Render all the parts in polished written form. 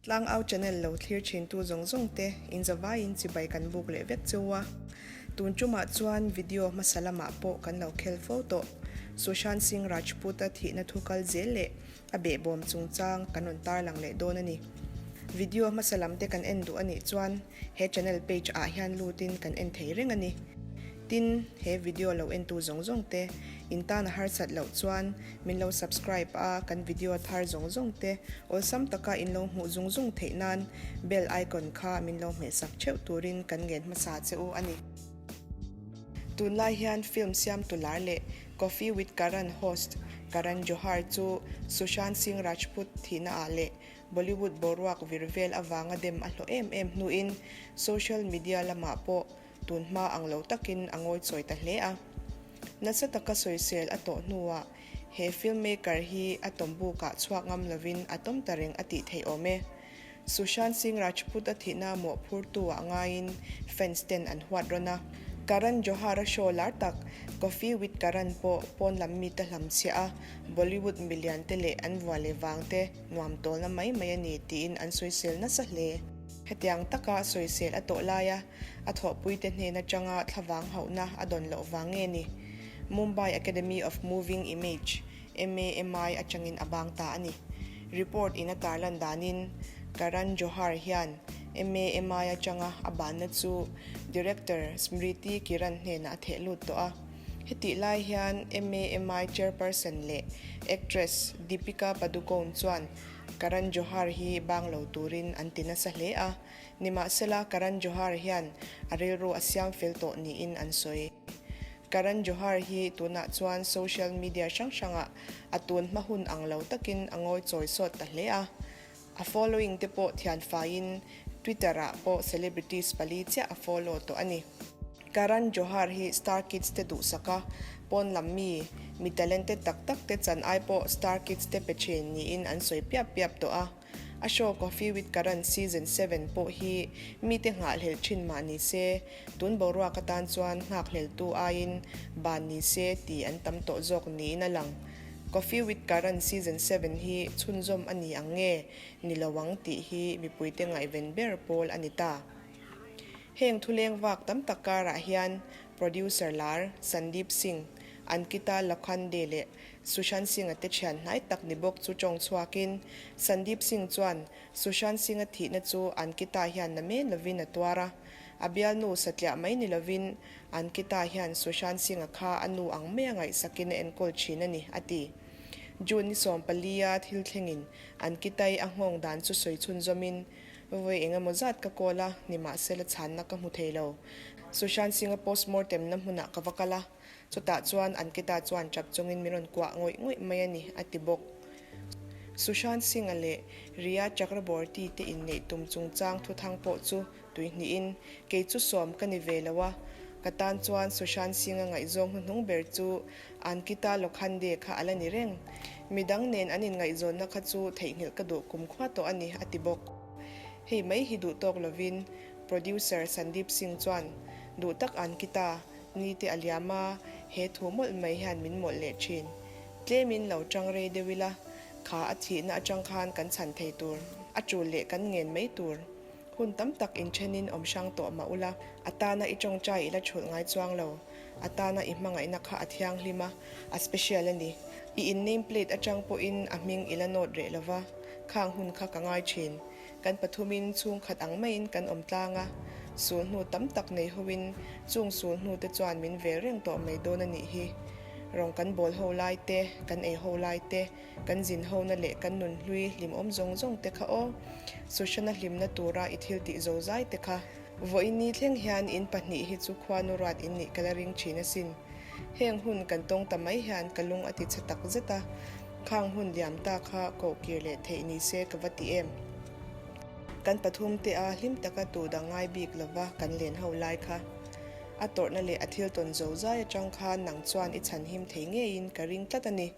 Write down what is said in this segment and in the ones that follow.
Tlangau channel lo thlir thintu zawng zawng te inzavaiin chibai kan buk leh vek cheu a. Tun tumah chuan video hmasa lamah pawh kan lo khel fo tawh. Sushant Singh Rajput-a thihna thu kal zel leh a behbawm chungchang kan rawn tarlang leh dawn a ni. Video hmasa lam te kan en duh a nih chuan he channel page ah hian lutin kan en thei reng a ni. Tin, he video lo entu zawng zawng te in tan a harsat loh chuan min lo subscribe a, kan video thar zawng zawng te awlsam taka in lo hmuh zung zung theih nan bell icon kha min lo hmehsak theuh turin kan ngen hmasa che u a ni. Tunlai hian film siamtu lar leh Coffee with Karan host Karan Johar chu Sushant Singh Rajput thihna ah leh Bollywood boruak vir vel avanga dem a hlawh em em hnuin social media lamah pawh tun hma ang lo takin a ngawi chawi ta hle a. Nasa taka sawisel a tawh hnuah he filmmaker hi a tawmbukah chhuak ngam lovin a tawm ta reng a tih theih awm e. Sushant Singh Rajput a thihna mawhphurtu ah ngaiin fans ten an huat rawn a. Karan Johar-a show lar tak Coffee with Karan pawh pawn lam mite hlam chhiah a, Bollywood milian te leh an vua leh vang te nuam tawlna mai mai a ni tiin an sawisel nasa hle. Hetiang taka sawisel a tawh laia a thawhpuite hnen atanga thlavang hauhna a dawn loh vang nge ni? Mumbai Academy of Moving Image, MAMI, atangin a bang ta a ni. Report in a tarlan danin Karan Johar hian MAMI atanga a banna chu Director Smriti Kiran hnenah a theh lut tawh a. Hetih lai hian MAMI Chairperson leh actress Deepika Padukone chuan Karan Johar hi bang lo turin an ti nasa hle a. Nimahsela Karan Johar hian a rilru a siam fel tawh niin an sawi. Karan Johar hi tunah chuan social media hrang hrangah a tun hma hun ang lo takin a ngawi chawi sawt ta hle a. A following te pawh thian faiin Twitter ah pawh celebrities pali chiah a follow tawh a ni. Karan Johar hi Star Kids te duhsak a, pawn lam mi, mi talented tak tak te chan ai pawh Star Kids te pe thin niin an sawi piap piap tawh a. A show Coffee with Karan season 7 pawh hi mite nghahhlelh thin mah ni se, tun boruak atan chuan nghakhleltu aiin ban ni se tih an tam tawh zawk niin a lang. Coffee with Karan season 7 hi chhunzawm a ni ang nge ni lo ang tih hi mipuite ngaihven ber pawl a ni ta. Heng thuleng vak tam tak karah hian producer lar Sandeep Singh, Ankita Lokhande leh Sushant Singh-a te thian hnai tak ni bawk chu tawng chhuakin Sandeep Singh chuan Sushant Singh-a thihna chu Ankita hian na men lovin a tuar a, a bialnu satliah mai ni lovin Ankita hian Sushant Singh-a kha a nu ang maia ngaihsakin a enkawl thin a ni, a ti. June ni 14-a thil thlengin Ankita-i a nghawng dan chu sawi chhunzawmin vawi eng emaw zat ka call a, nimahsela chhanna ka hmu thei lo. Sushant Singh-a postmortem na hmunah ka va kal a, Chutah chuan Ankita chuan tap chungin min rawn kuah ngawih ngawih mai a ni, a ti bawk. Sushant Singh-a leh Rhea Chakraborty te inneih tum chungchang thuthang pawh chu tuihnihin, Kei chu sawm ka ni ve lo a, ka tan chuan Sushant Singh-a ngaihzawng hnuhnung ber chu Ankita Lokhande kha a la ni reng. Midang nen an inngaihzawnna kha chu theihnghilh ka duh kumkhua tawh a ni, a ti bawk. Hei mai hi duh tawk lovin Producer Sandeep Singh chuan, Duh tak Ankita, Ni te a liam a, he thu mawlh mai hian min mawlh leh thin. Tlemin lo tang rei deuh ila, kha a thihna atang khan kan chhan thei tur, a tul leh kan ngen mai tur. Hun tam tak inthenin awm hrang tawh mah ula, a tana i tawngtai ila thulh ngai chuang lo. A tana i hmangaihna kha a thianghlim a, a special a ni. I in name plate atang pawhin a hming ila note reh lova, khang hun kha ka ngai thin. Kan pathumin chhungkhat ang maiin kan awm tlang a, sulhnu tam tak nei hoin chung sulhnu te chuan min vel reng tawh mai dawn a nih hi. Rawng kan bawl ho lai te, kan ei ho lai te, kan zin hona leh kan nun hlui hlimawm zawng zawng te kha aw. Sushana hlimna tura i thil tih zozai te kha. Vawiin ni thleng hian in pahnih hi chu khuanu ruat in nih ka la ring thin asin. Heng hun kan tawng ta mai hian ka lung a ti chhe tak zet a. Khang hun liam ta kha koh kir leh theih ni se ka va ti em? Kan pathum te a hlim taka tu dang ngai bik lova kan len ho lai kha. A tawrhna leh a thil tawn zo zai atang khan nang chuan i chhanhim thei ngeiin ka ring tlat a ni.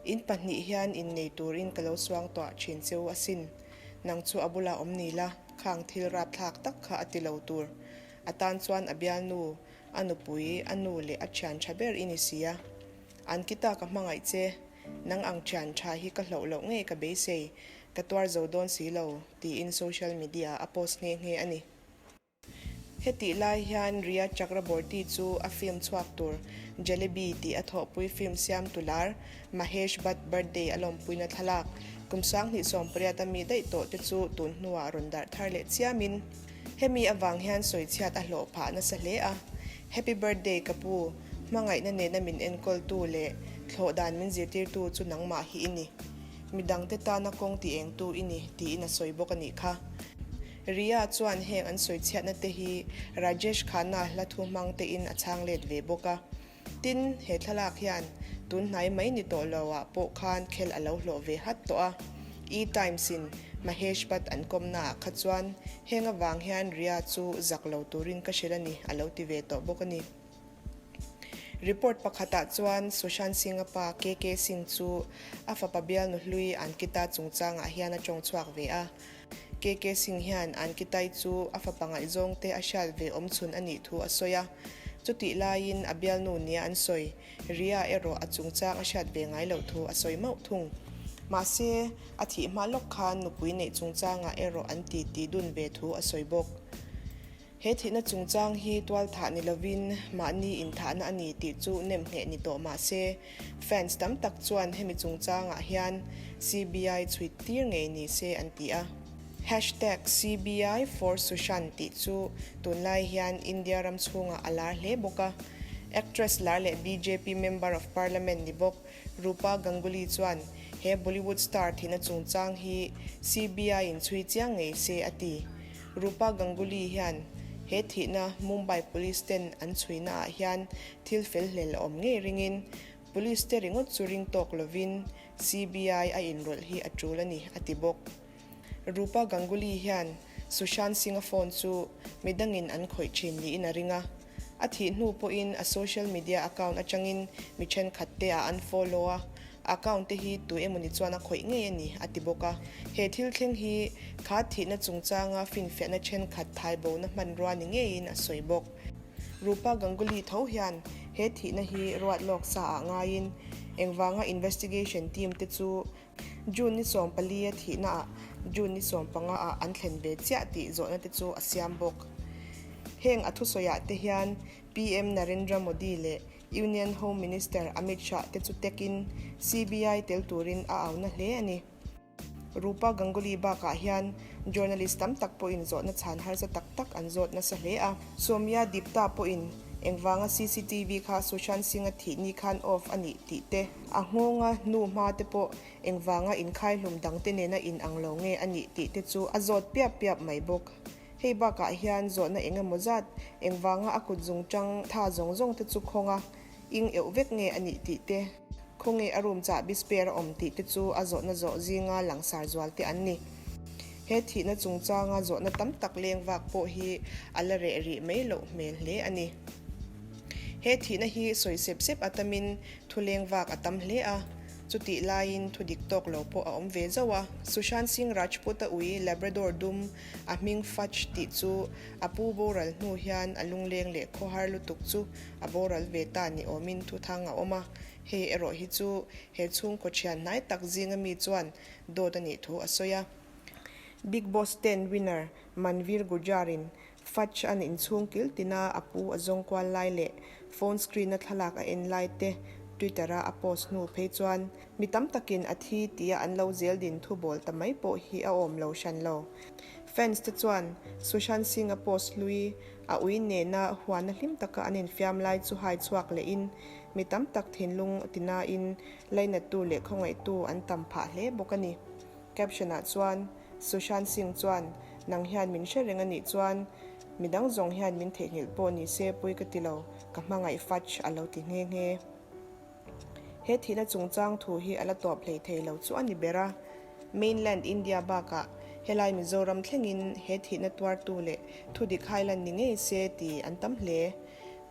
In pahnih hian innei turin ka lo suang tawh thin cheu asin. Nang chu a bulah awm ni la, khang thil rapthlak tak kha a ti lo tur. A tan chuan a bialnu, a nupui, a nu leh a thian tha ber i ni si a. Ankita ka hmangaih che, nang ang thian tha hi ka hloh loh ngei ka beisei. Ka tuar zo dawn si lo, tiin social media-ah a post nghe nghe a ni. Hetih lai hian Rhea Chakraborty chu a film chhuak tur Jalebi tih a thawhpui film siamtu lar Mahesh Bhatt birthday a lawmpuina thlalak kum 2018 a mi daih tawh te chu tun hnuah rawn darh thar leh chiamin hemi avang hian sawichhiat a hlawh phah nasa hle a. Happy birthday ka pu, hmangaihna nena min enkawltu leh thlawh dan min zirtirtu chu nangmah hi i ni. Midangte tana kawng ti engtu i ni tiin a sawi bawk a nih kha. Riya chuan heng an sawi chhiatna te hi Rajesh Khanna hla thu hmang tein a chhang let ve bawk a. Tin, he thlalak hian tun hnai mai ni tawh lo ah pawh khan khel a lo hlawh ve hat tawh a. E-Times in Mahesh Bhatt an kawmna ah kha chuan heng avang hian Riya chu zak lo turin ka hrilh a ni a lo ti ve tawh bawk a ni. Report pakhatah chuan Sushant Singh-a pa KK Singh chu a fapa bialnu hlui Ankita chungchangah hian a tawng chhuak ve a. KK Singh hian Ankitai chu a fapa ngaihzawngte a hriat ve awm chhun a nih thu a sawi a. Chutih laiin a bialnu nia an sawi, Riya erawh a chungchang a hriat ve ngai loh thu a sawi mauh thung. Mahse, a thih hma lawk khan nupui neih chungchangah erawh an titi dun ve thu a sawi bawk. He thihna chungchang hi tualthah ni lovin mahni inthahna a ni tih chu nem ngheh ni tawh mah se, fans tam tak chuan hemi chungchangah hian CBI chhuit tir ngei ni se an ti a. Hashtag CBI for Sushant tih chu tunlai hian India ram chhungah a lar hle bawk a. Actress lar leh bjp Member of Parliament ni bawk Rupa Ganguly chuan he Bollywood star thihna chungchang hi CBI in chhui chiang ngei se a ti. Rupa Ganguly hian he thihna Mumbai Police ten an chhuina ah hian thil fel hlel a awm ngei ringin Police te ringawt chu ring tawk lovin CBI a inrawlh hi a tul a ni a ti bawk. Rupa Ganguly hian Sushant Singh-a phone chu midangin an khawih thin niin a ring a. A thih hnu pawhin a social media account atangin mi thenkhat te a unfollow a, a account te hi tu emawni chuan a khawih ngei a ni, a ti bawk a. He thil thleng hi kha thihna chungchanga finfiahna thenkhat thaibona hmanrua ni ngeiin a sawi bawk. Rupa Ganguly tho hian he thihna hi ruat lawk sa ah ngaiin engvanga investigation team te chu June ni 14 a thihna ah June ni 15 ah an thlen ve chiah tih zawhna te chu a siam bawk. Heng a thusawiah te hian PM Narendra Modi leh Union Home Minister Amit Shah te chu tekin CBI tel turin a auna hle a ni. Rupa Ganguly bakah hian journalist tam tak pawhin zawhna chhan harsa tak tak an zawt nasa hle a. Soumya Dipta pawhin engvanga CCTV kha Sushant Singh-a thih ni khan off a nih tih te, a nghawnga hnu hma te pawh engvanga inkhaihlum dangte nena inang lo nge a nih tih te chu a zawt piap piap mai bawk. Hei bakah hian zawhna eng emaw zat, engvanga a kut zungchang tha zawng zawng te chu khawnga ing euh vek nge a nih tih te, khawnge a room chahbi spare a awm tih te chu a zawhna zawh zinga langsar zual te an ni. He thihna chungchanga zawhna tam tak leng vak pawh hi a la reh rih mai loh hmel hle a ni. He thihna hi sawi sep sep a tamin thu leng vak a tam hle a. Chutih laiin thu dik tawk lo pawh a awm ve zauh a. Sushant Singh Rajput-a ui Labrador dum a hming Fudge tih chu a pu boral hnu hian a lungleng leh khawhar lutuk chu a boral ve ta ni awmin thuthang a awm a. Hei erawh hi chu he chhungkaw thian hnai tak zinga mi chuan dawt a nih thu a sawi a. Big Boss 10 winner Manveer Gujjar-in Fudge an inchhung kil tina a pu a zawng kual lai leh phone screen a thlalak a en lai te Twitter a a post hnu phei chuan mi tam takin a thi tia an lo zel din thu bawl ta mai pawh hi a awm lo hran lo. Fans te chuan Sushant Singh a post hlui a ui nena huana hlim taka an infiam lai chu hai chhuak lehin mi tam tak thinlung tinain lainattu leh khawngaihtu an tam phah hle bawk a ni. Caption ah chuan Sushant Singh chuan, Nang hian min hre reng a nih chuan midang zawng hian min theihnghilh pawh ni se pui ka ti lo, ka hmangaih fudge a lo ti nghe nghe. He thihna chungchang thu hi a la tawp hlei thei lo chu a ni ber a. Mainland India bakah helai Mizoram thlengin he thihna tuartu leh thudik hailan ni ngei se ti an tam hle.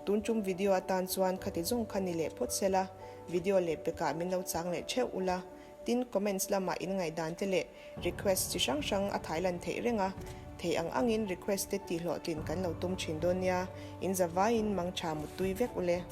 Tun tum video atan chuan khati zawng kha ni leh phawt sela, video leh pekah min lo chang leh theuh ula. Tin, comments lamah in ngaihdan te leh request chi hrang hrang a thailan theih reng a, theih ang angin request te tihhlawhtlin kan lo tum thin dawn nia, in zavaiin mangtha muttui vek ule.